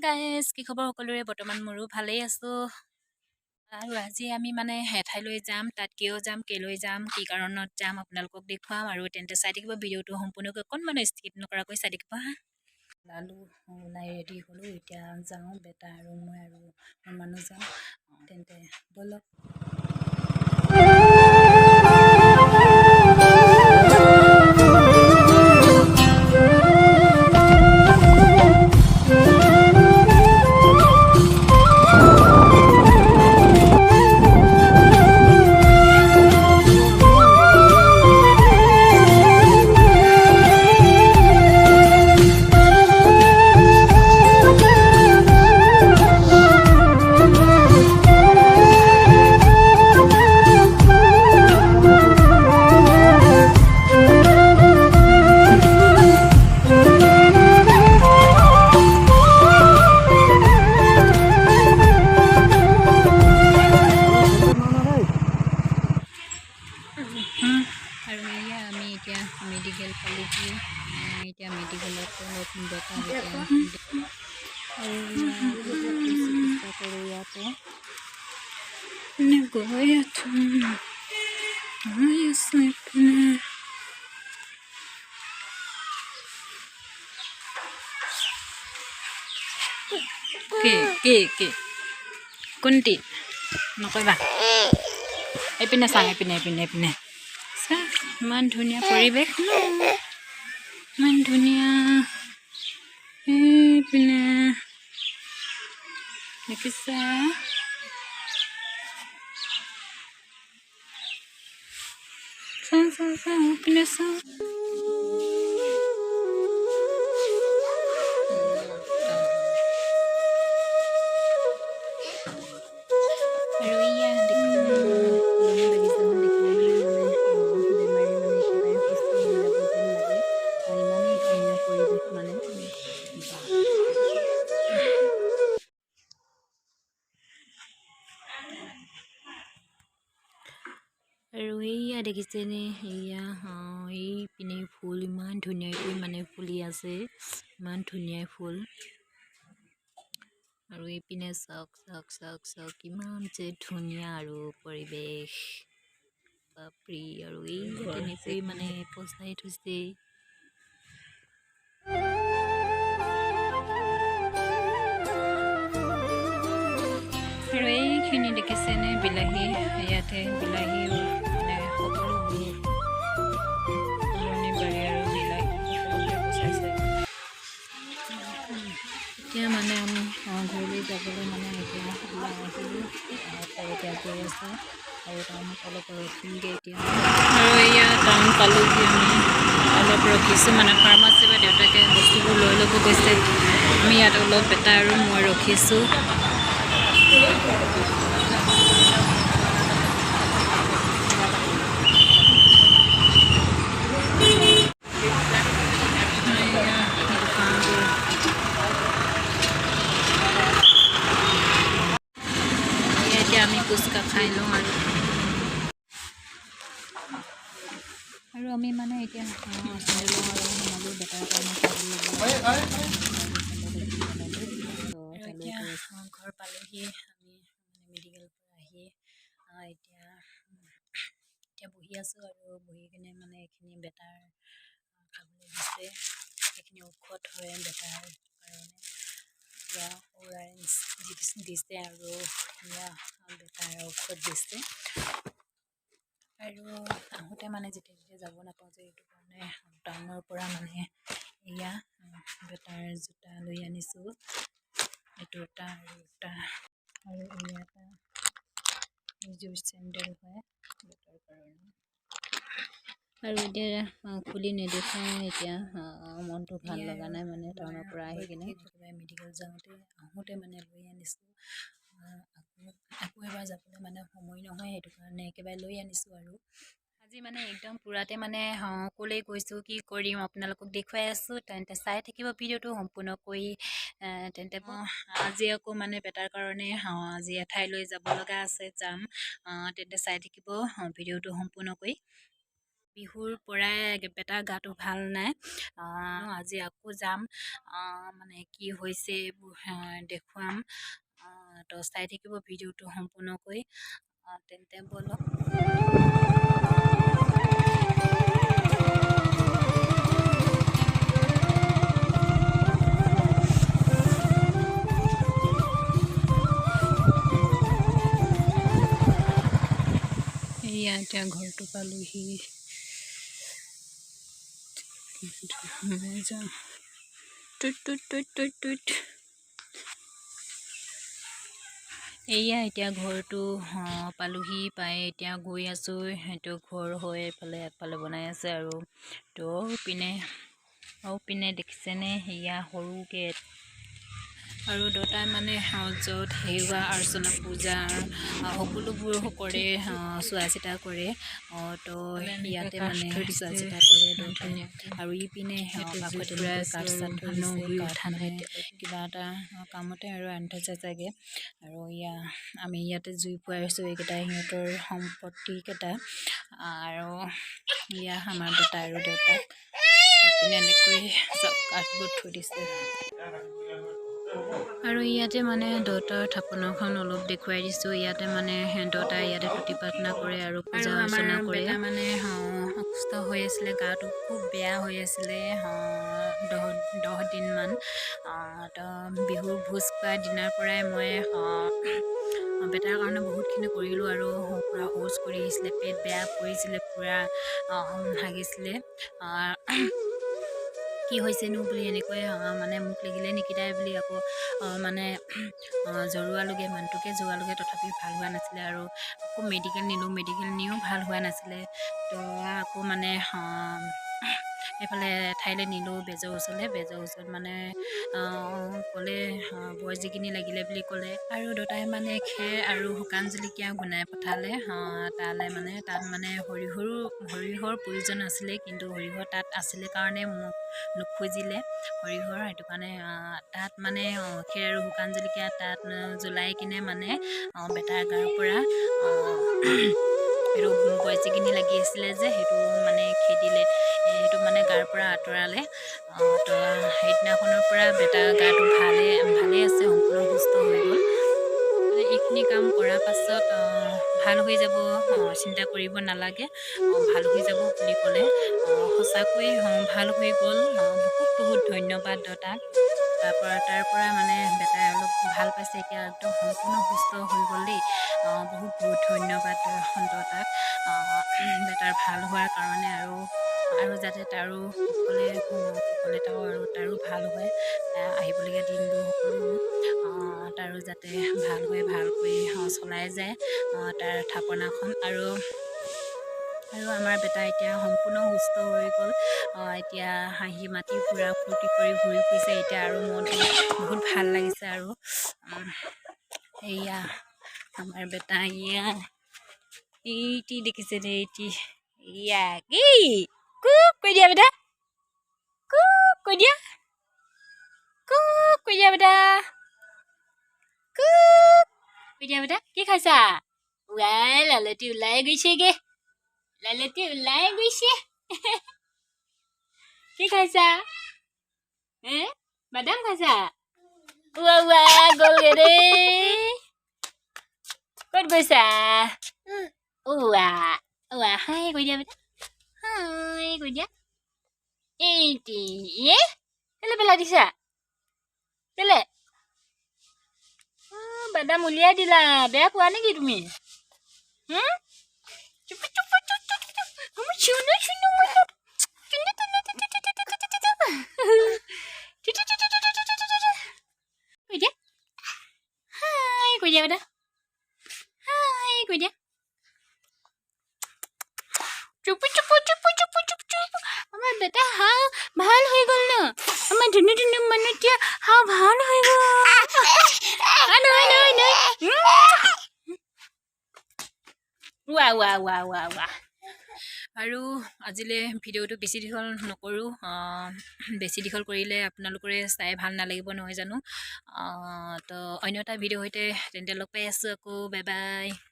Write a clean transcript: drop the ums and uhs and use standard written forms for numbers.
Guys, কি খবৰ সকলোৰে? বৰ্তমান মোৰো ভালেই আছোঁ। আৰু আজি আমি মানে এঠাইলৈ যাম। তাত কিয় যাম, কেলৈ যাম, কি কাৰণত যাম, আপোনালোকক দেখুৱাম। আৰু তেন্তে চাই থাকিব ভিডিঅ'টো সম্পূৰ্ণকৈ, অকণমানো স্কিপ নকৰাকৈ চাই থাকিব। হা, ওলালোঁ, ওলাই ৰেডি হ'লোঁ। এতিয়া যাওঁ, বেটা আৰু মই আৰু মোৰ মানুহজন। তেন্তে ব'লক। আৰু এয়া আমি এতিয়া মেডিকেল পালোহি। এতিয়া মেডিকেলত অলপ বেটাক এতিয়া আৰু চিকিৎসা কৰোঁ ইয়াতে। গৈ আছোঁ, গৈ আছোঁ এইপিনে। কি কি কি কোনটি নকৰিবা। এইপিনে চাওঁ, এইপিনে, এইপিনে, এইপিনে চা। ইমান ধুনীয়া পৰিৱেশ ন? ইমান ধুনীয়া। এইপিনে দেখিছা? চাওঁ, চাওঁ, চাওঁ, এইপিনে চাওঁ। আৰু এয়া দেখিছেনে, ফুলনি বাগিচাখন দেখিলে মানে বেমাৰী মানে একেবাৰে সুস্থ হৈ যাব যেন লাগে। ইমানেই ধুনীয়া পৰিৱেশ মানে। আৰু এইয়া দেখিছেনে, এয়া এইপিনে ফুল ইমান ধুনীয়াকৈ মানে ফুলি আছে, ইমান ধুনীয়া ফুল। আৰু এইপিনে চাওক, চাওক, চাওক, চাওক, কিমান যে ধুনীয়া আৰু পৰিৱেশ, বাপৰে! আৰু এই তেনেকৈ মানে সজাই থৈছে। আৰু এইখিনি দেখিছেনে, বিলাহী। ইয়াতে বিলাহী মানে সকলোবোৰ ফুলনি বাৰী আৰু বিলাহী সকলোবোৰ পচাইছে। এতিয়া মানে আমি ঘৰলৈ যাবলৈ মানে এতিয়া ওলাই আহিলোঁ। এতিয়া গৈ আছোঁ আৰু টাউনত অলপ ৰখিমগৈ এতিয়া। আৰু এয়া টাউন পালোহি আমি। অলপ ৰখিছোঁ মানে ফাৰ্মাচী বা দেউতাকে বস্তুবোৰ লৈ ল'ব গৈছে। আমি ইয়াত অলপ বেটা আৰু মই ৰখিছোঁ। এয়া দোকানবোৰ। এয়া এতিয়া আমি ফুচকা খাই লওঁ। আৰু আমি মানে এতিয়া চেণ্ডেলো আৰু সোমালোঁ, বেটাৰ কাৰণে চেণ্ডেল ল'ব। এতিয়া ঘৰ পালোহি আমি মানে মেডিকেলৰ পৰা আহি। এতিয়া বহি আছোঁ আৰু বহি কিনে মানে এইখিনি বেটাৰ খাবলৈ দিছে। এইখিনি ঔষধ হয় বেটাৰ কাৰণে। এয়া অ' আৰ এছ দিছে আৰু এয়া বেটাৰ ঔষধ দিছে। আৰু আহোঁতে মানে যেতিয়া তেতিয়া যাব নাপাওঁ যে, সেইটো কাৰণে টাউনৰ পৰা মানে এয়া বেটাৰ জোতা লৈ আনিছোঁ। এইটো এটা আৰু এটা আৰু এয়া এটা এযোৰ চেণ্ডেল হয় বেটাৰ কাৰণে। আৰু এতিয়া খুলি নেদেখুৱাওঁ। এতিয়া মনটো ভাল লগা নাই মানে টাউনৰ পৰা আহি কিনে। একেবাৰে মেডিকেল যাওঁতে আহোঁতে মানে লৈ আনিছোঁ। আকৌ এবাৰ যাবলৈ মানে সময় নহয়, সেইটো কাৰণে একেবাৰে লৈ আনিছোঁ। আৰু আজি মানে একদম পূৰাতে মানে ক'লৈ গৈছোঁ, কি কৰিম, আপোনালোকক দেখুৱাই আছোঁ। তেন্তে চাই থাকিব ভিডিঅ'টো সম্পূৰ্ণকৈ। তেন্তে আজি আকৌ মানে বেটাৰ কাৰণে আজি এঠাইলৈ যাব লগা আছে, যাম। তেন্তে চাই থাকিব ভিডিঅ'টো সম্পূৰ্ণকৈ। বিহুৰ পৰাই বেটাৰ গাটো ভাল নাই। আজি আকৌ যাম, মানে কি হৈছে এইবোৰ দেখুৱাম। তো চাই থাকিব ভিডিঅ'টো সম্পূৰ্ণকৈ। তেন্তে ব'লক। এয়া এতিয়া ঘৰটো পালোহি। যাওঁ, টুট টুট টুট টুট টুট। এয়া এতিয়া ঘৰটো পালোহি, পাই এতিয়া গৈ আছোঁ। সেইটো ঘৰ হৈ এইফালে আগফালে বনাই আছে আৰু তো পিনে আৰু পিনে দেখিছেনে, সেয়া সৰুকৈ। আৰু দেউতাই মানে য'ত সেৱা অৰ্চনা পূজা সকলোবোৰ কৰে, চোৱা চিতা কৰে। তো ইয়াতে মানে চোৱা চিতা কৰে দেউতাই। আৰু ইপিনে কাষত এনেকৈ কাঠ চাঠ থৈ দিছে, কাঠ মানে কিবা এটা কামতে আৰু আনি থৈছে চাগে। আৰু ইয়া আমি ইয়াতে জুই পুৱাইছোঁ, এইকেইটা সিহঁতৰ সম্পত্তিকেইটা। আৰু ইয়া আমাৰ দেউতা আৰু দেউতাক ইপিনে এনেকৈ চব কাঠবোৰ থৈ দিছে। আৰু ইয়াতে মানে দেউতাৰ থাপনাখন অলপ দেখুৱাই দিছোঁ। ইয়াতে মানে দেউতাই ইয়াতে তুতি প্ৰাৰ্থনা কৰে আৰু পূজা অৰ্চনা কৰে। মানে অসুস্থ হৈ আছিলে, গাটো খুব বেয়া হৈ আছিলে 10 দিনমান। তো বিহুৰ ভোজ খোৱা দিনাৰ পৰাই মই বেটাৰ কাৰণে বহুতখিনি কৰিলোঁ আৰু পূৰা শৌচ কৰি আহিছিলে, পেট বেয়া কৰিছিলে, পূৰা হাগিছিলে। কি হৈছেনো বুলি এনেকৈ মানে মোক লাগিলে নেকি তাই বুলি আকৌ মানে জৰুৱালোগে, মানুহটোকে জৰুৱালোগে, তথাপিও ভাল হোৱা নাছিলে। আৰু আকৌ মেডিকেল নিলোঁ, মেডিকেল নিও ভাল হোৱা নাছিলে। তো আকৌ মানে এইফালে ঠাইলৈ নিলোঁ বেজৰ ওচৰলৈ। বেজৰ ওচৰত মানে ক'লে বৰ যিখিনি লাগিলে বুলি ক'লে। আৰু দেউতাই মানে খেৰ আৰু শুকান জলকীয়া গুণাই পঠালে তালৈ। মানে তাত মানে সৰিয়হৰ প্ৰয়োজন আছিলে, কিন্তু সৰিয়হ তাত আছিলে কাৰণে মোক নুখুজিলে সৰিয়হৰ। সেইটো কাৰণে তাত মানে খেৰ আৰু শুকান জলকীয়া তাত জ্বলাই কিনে মানে বেটাৰ গাৰ পৰা সেইটো বৰজিকিনি লাগি আছিলে যে, সেইটো মানে খেদিলে, সেইটো মানে গাৰ পৰা আঁতৰালে। তো সেইদিনাখনৰ পৰা বেটাৰ গাটো ভালে ভালে আছে, সম্পূৰ্ণ সুস্থ হৈ গ'ল। মানে এইখিনি কাম কৰাৰ পাছত ভাল হৈ যাব, চিন্তা কৰিব নালাগে, ভাল হৈ যাব বুলি ক'লে। সঁচাকৈয়ে ভাল হৈ গ'ল। বহুত বহুত ধন্যবাদ দেউতাক। তাৰ পৰা মানে বেটাই অলপ ভাল পাইছে, এতিয়া একদম সম্পূৰ্ণ সুস্থ হৈ গ'ল দেই। বহুত বহুত ধন্যবাদ দেউতাক বেটাৰ ভাল হোৱাৰ কাৰণে। আৰু আৰু যাতে তাৰো কুশলে কুশলে থাকক আৰু তাৰো ভাল হয়, আহিবলগীয়া দিনবোৰ সকলোবোৰ তাৰো যাতে ভাল হয়, ভালকৈ চলাই যায় তাৰ থাপনাখন। আৰু আৰু আমাৰ বেটা এতিয়া সম্পূৰ্ণ সুস্থ হৈ গ'ল। এতিয়া হাঁহি মাতি পূৰা ফূৰ্তি কৰি ঘূৰি ফুৰিছে এতিয়া, আৰু মনটো বহুত ভাল লাগিছে। আৰু এয়া আমাৰ বেটা, এয়া এইটি দেখিছে দে, এইটি এয়া কি কুক কৈ দিয়া বেটা, কুক কৈ দিয়া, কুক কৈ দিয়া বেটা, কুক কৈ দিয়া বেটা। কি খাইছা? ওলাই লালতি ওলাই গৈছেগে, লালতি ওলাই গৈছে। কি খাইছা? হে বাদাম খাইছা? উৱা উৱা গ'লগে দেই। ক'ত গৈছা? উৱা উৱা হাই কৈ দিয়া বেটা, হাই কৈ দিয়া। এইটি ইয়ে কেলে পেলাই দিছা? কেলে বাদাম উলিয়াই দিলা? বেয়া পোৱা নেকি তুমি? কৈ দিয়া, হাই কৈ দিয়া বেটা, হাই কৈ দিয়া। চুপু চুপু চুপু চুপু চুপু চুপু। আমাৰ বেটা হাঁহ ভাল হৈ গ'ল ন? আমাৰ ধুনু ধুনু মানুহতিয়া হাঁহ ভাল হৈ গ'ল। নহয় নহয় নহয়। ৱা ৱা ৱা ৱা ৱা। আৰু আজিলৈ ভিডিঅ'টো বেছি দীঘল নকৰোঁ, বেছি দীঘল কৰিলে আপোনালোকৰে চাই ভাল নালাগিব নহয় জানো। তো অন্য এটা ভিডিঅ' সৈতে তেন্তে লগ পাই আছোঁ আকৌ। Bye bye.